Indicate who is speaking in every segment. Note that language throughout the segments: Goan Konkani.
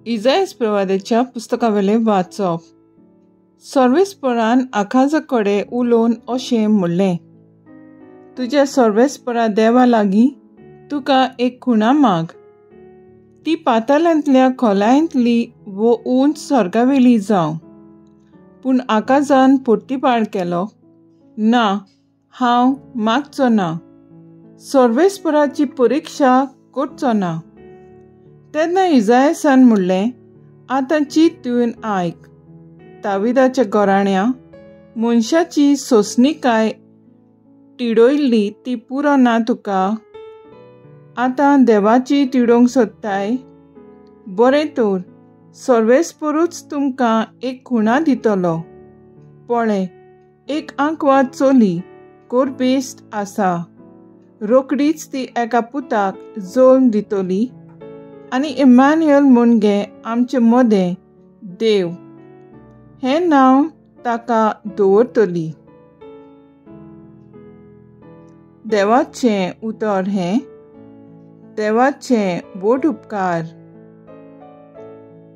Speaker 1: इजायस प्रवादाच्या पुस्तकावेलें वाचप. सर्वेस्परान आखाजा कडेन उलोवन अशें म्हणलें, तुज्या सर्वेस्परा देवा लागीं तुका एक खुणा माग, ती पाताळांतल्या खोलायेंतली वो उंच स्वर्गावेली जावं. पूण आकाजान पोर्तिपाळ केलो, ना, हांव मागचो ना, सर्वेस्पराची परिक्षा करचो ना. तेन्ना इजायसान म्हणलें, आतां चीत दिवन आयक, दाविदाच्या घराण्या मनशाची सोंसणीकाय तिडयल्ली ती पुरो ना तुका, आतां देवाची तिडोवंक सोदताय? बरें तर, सर्वेस्परूच तुमकां एक खुणा दितलो. पळय, एक आंकवार चली कोरबेस्त आसा, रोकडीच ती एका पुताक जल्म दितली आनी इम्मान्युएल म्हणजे आमचे मदें देव हें नांव ताका दवरतली. देवाचें उतर हें. देवाचें व्हड उपकार.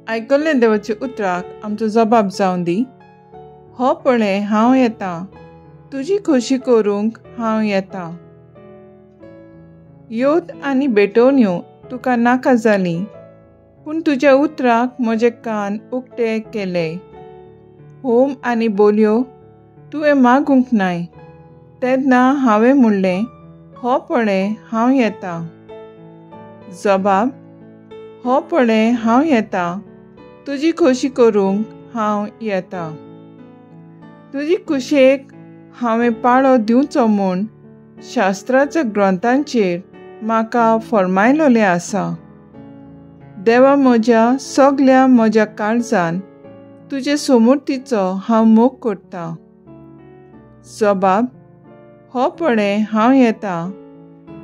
Speaker 1: आयकल्ले देवाच्या उतराक आमचो जबाब जावन दी. हो पळय हांव येता, तुजी खोशी करूंक हांव येता. योत आनी भेटवण्यो तुका नाका जाली, पूण तुज्या उतराक म्हजे कान उक्ते केले. होम आनी बोलयो तुवें मागूंक नाय, तेन्ना हांवें म्हणलें, हो पळय हांव येता. जबाब, हो पळय हांव येता, तुजी खोशी करूंक हांव येता. तुजी खोशयेक हांवें पाळो दिवचो म्हूण शास्त्राच्या ग्रंथांचेर म्हाका फर्मायलोलें आसा. देवा म्हज्या सगल्या म्हज्या काळजान तुजे सोमुर्तीचो हांव मोग करता. जबाब, हो पळय हांव येता,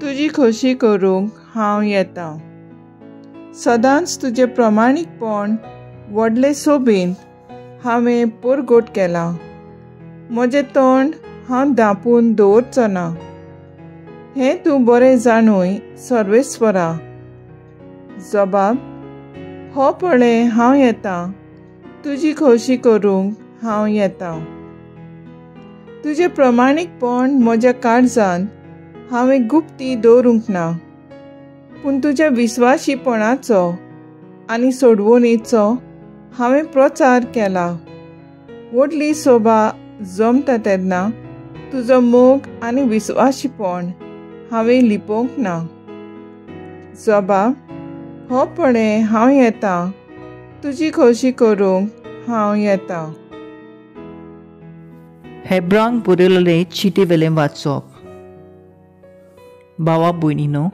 Speaker 1: तुजी खोशी करूंक हांव येता. सदांच तुजें प्रमाणीकपण व्हडले सोबेंत हांवें परगट केलां. म्हजें तोंड हांव धांपून दवरचो ना, हें तूं बरें जाणूय सर्वेस्वरा. जबाब, हो पळय हांव येता, तुजी खोशी करूंक हांव येता. तुजें प्रमाणीकपण म्हज्या काळजांत हांवें गुप्ती दवरूंक ना, पूण तुज्या विस्वाशीपणाचो आनी सोडवणेचो हांवें प्रचार केला. व्हडली सोबा जमता तेन्ना तुजो मोग आनी विस्वाशीपण हांवें लिपोवंक ना. जबाब, हो पळय हांव येता, तुजी खोशी करूंक हांव येता.
Speaker 2: हेब्रांक बरयलेले चिटी वेलें वाचप. भावा भयणीनो,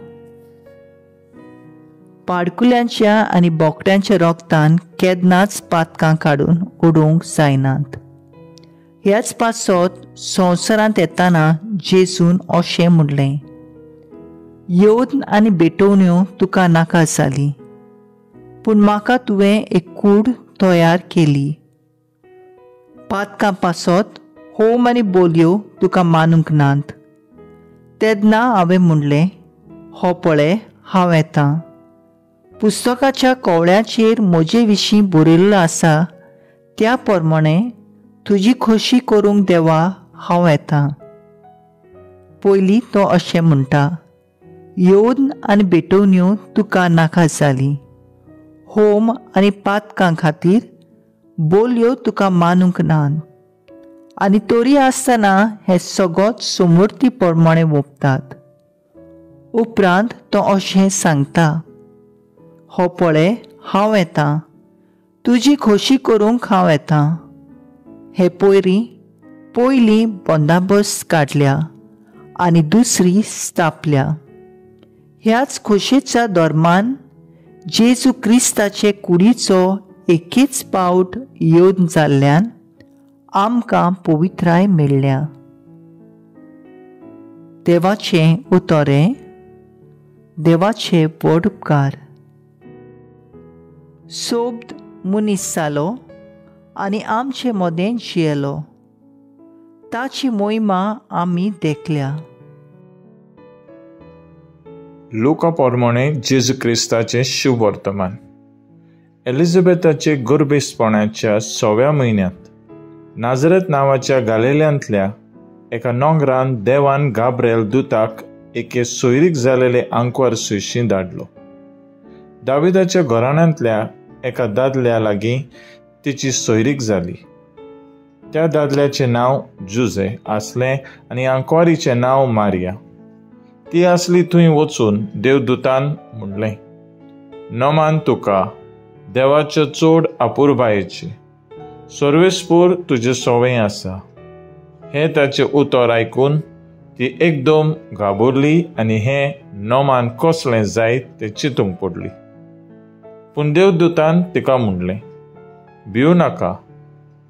Speaker 2: पाडकुल्यांच्या आनी बोकड्यांच्या रोगतान केन्नाच पातकां काडून उडोवंक जायनात. ह्याच पासत संवसारांत येताना जेजून अशें म्हणलें, येवन आनी भेटवण्यो तुका नाका जाली, पूण म्हाका तुवें एक कूड तयार केली. पातकां पासत होम आनी बोलयो तुका मानूंक नात. तेन्ना हांवें म्हणलें, हो पळय हांव येता, पुस्तकाच्या कवळ्याचेर म्हजे विशीं बरयल्लो आसा त्या प्रमाणे तुजी खोशी करूंक देवा हांव येता. पयलीं तो अशें म्हणटा, येवन आनी भेटवण्यो तुका नाका जाली, होम आनी पातकां खातीर बोलयो तुका मानूंक नात, आनी तरी आसतना हे सगळोच समूर्ती प्रमाणे वोपतात. उपरांत तो अशें सांगता, हो पळय हांव येता, तुजी खोशी करूंक हांव येता. हे पयरी पयली बंदाबस्त काडल्या आनी दुसरी स्थापल्या. ह्याच खोशेच्या धर्मान जेजू क्रिस्ताचे कुडीचो एकेच पावट येवन जाल्ल्यान आमकां पवित्राय मेळ्ळ्या. देवाचें उतरें, देवाचे व्हड उपकार. सोब्द मनीस जालो आनी आमचे मदें जियेलो, ताची मोहिमा आमी देखल्या.
Speaker 3: लुका प्रमाणे जेजू क्रिस्ताचें शुभ वर्तमान. एलिझाबेथाचे गर्भेस्पणाच्या 6व्या म्हयन्यांत नाजरेत नांवाच्या गालिल्यांतल्या एका नोंगरान देवान गाब्रिएल दुताक एके सोयरीक जालेले आंकवार सुयशी धाडलो. दाविदाच्या घराण्यांतल्या एका दादल्या लागीं तिची सोयरीक जाली. त्या दादल्याचें नांव जुजे आसलें आनी आंकवारीचें नांव मारिया. ती आसली थंय वचून देवदूतान म्हणलें, नमान तुका देवाच्यो चड अपुरबायेची, सर्वेस्पूर तुजें सवंय आसा. हें ताचें उतर आयकून ती एकदम घाबरली आनी हें नमान कसलें जायत तें चिंतूंक पडली. पूण देवदूतान तिका म्हणलें, भिवू नाका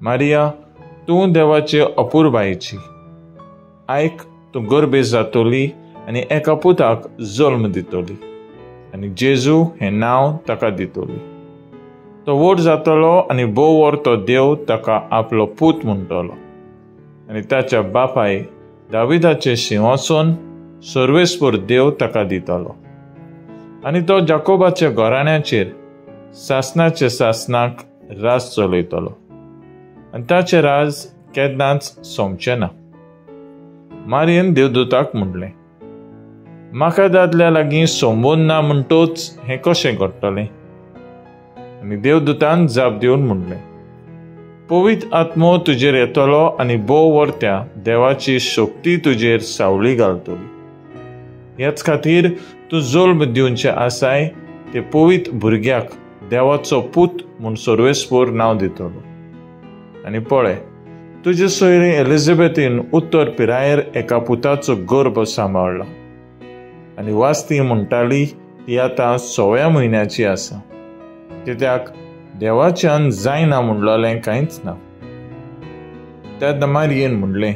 Speaker 3: मारिया, तूं देवाचे अपुरबायेची. आयक, तूं गर्भेस्त जातली आनी एका पुताक जल्म दितली आनी जेजू हें नांव ताका दितली. तो व्हड जातलो आनी भोव व्हड देव ताका आपलो पूत म्हणटलो आनी ताच्या बापाय दाविदाचें सिंहासन सर्वेस्पर देव ताका दितलो आनी तो जाकोबाच्या घराण्याचेर सासनाचे सासनाक राज चलयतलो आनी ताचें राज केन्नाच सोंपचें ना. मारियेन देवदूताक म्हणलें, म्हाका दादल्या लागीं संबंद ना म्हणटोच हें कशें घडटलें? आनी देवदूतान जाप दिवन म्हणलें, पवित्र आत्मो तुजेर येतलो आनी भोव वर्त्या देवाची शक्ती तुजेर सावळी घालतली. ह्याच खातीर तूं जल्म दिवचें आसाय ते पवित्र भुरग्याक देवाचो पूत म्हूण सर्वेस्पर नांव दितलो. आनी पळय, तुजे सोयरे एलिझाबेथीन उत्तर पिरायेर एका पुताचो गर्भ सांबाळ्ळा आनी वास्ती म्हणटाली ती आतां 6व्या म्हयन्याची आसा, कित्याक देवाच्यान जायना म्हणलेलें कांयच ना. तेन्ना मारियेन म्हणलें,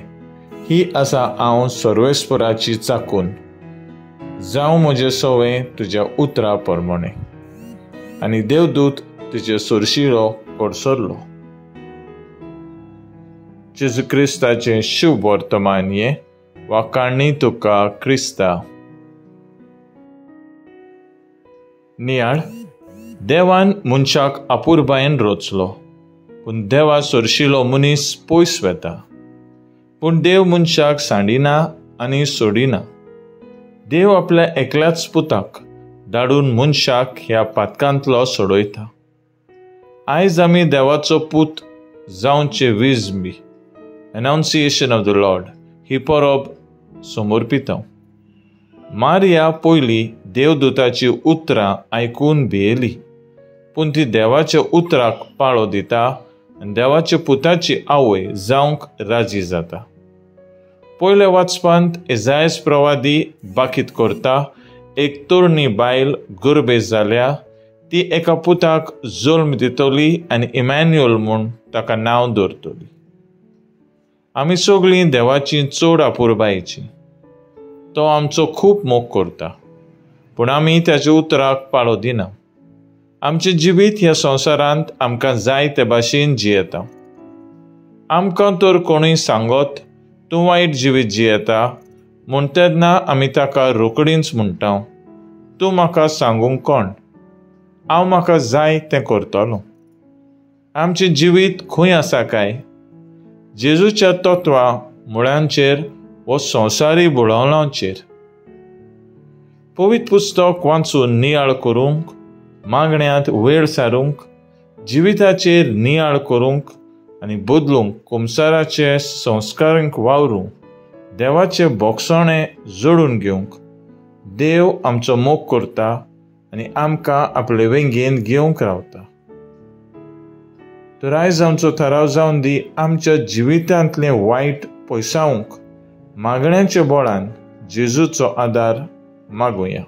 Speaker 3: ही आसा हांव सर्वेस्पराची चाकून, जावं म्हजें सवें तुज्या उतरा प्रमाणें. आनी देवदूत तिचे सरशिरो कडसरलो. जेजू क्रिस्ताचें शुभ वर्तमान हें वाखाणणी तुका क्रिस्ता. नियाळ. देवान मनशाक अपुरबायेन रचलो, पूण देवा सरशिलो मनीस पयस वेता. पूण देव मनशाक सांडिना आनी सोडिना. देव आपल्या एकल्याच पुताक धाडून मनशाक ह्या पातकांतलो सोडयता. आयज आमी देवाचो पूत जावचे वीज बी अनाउन्सिएशन ऑफ the Lord ही परब समर्पिता. मारिया पयली देवदूताची उतरां आयकून भियेली, पूण ती देवाच्या उतराक पाळो दिता आनी देवाच्या पुताची आवय जावंक राजी जाता. पयल्या वाचपांत इजायस प्रवादी बाकीत करता, एक तरणी बायल गर्भेस्त जाल्या, ती एका पुताक जल्म दितली आनी इमॅन्युअल म्हूण ताका नांव दवरतली. आमी सगळीं देवाची चड अपुरबायेची. तो आमचो खूब मोग करता, पूण आमी ताच्या उतराक पाळो दिना. आमचें जिवीत ह्या संवसारांत आमकां जाय ते भाशेन जियेता. आमकां तर कोणूय सांगत तूं वायट जिवीत जियेता म्हूण, तेन्ना आमी ताका रोकडींच म्हणटा, तूं म्हाका सांगूंक कोण, हांव म्हाका जाय तें करतलो. आमचें जिवीत खंय आसा काय? जेजूच्या तत्वां मुळांचेर वो संवसारी बुळवणांचेर? पवित्र पुस्तक वाचून नियाळ करूंक, मागण्यांत वेळ सारूंक, जिविताचेर नियाळ करूंक आनी बदलूंक, कुमसाराचे संस्कारांक वावरूंक, देवाचे बोगसणें जोडून घेवंक देव आमचो मोग करता आनी आमकां आपले वेंगेन घेवंक रावता. तर आयज आमचो थाराव जावन दी आमच्या जिवितांतलें वायट पयसावंक मागण्याच्या बळान जेजूचो आदार मागुया.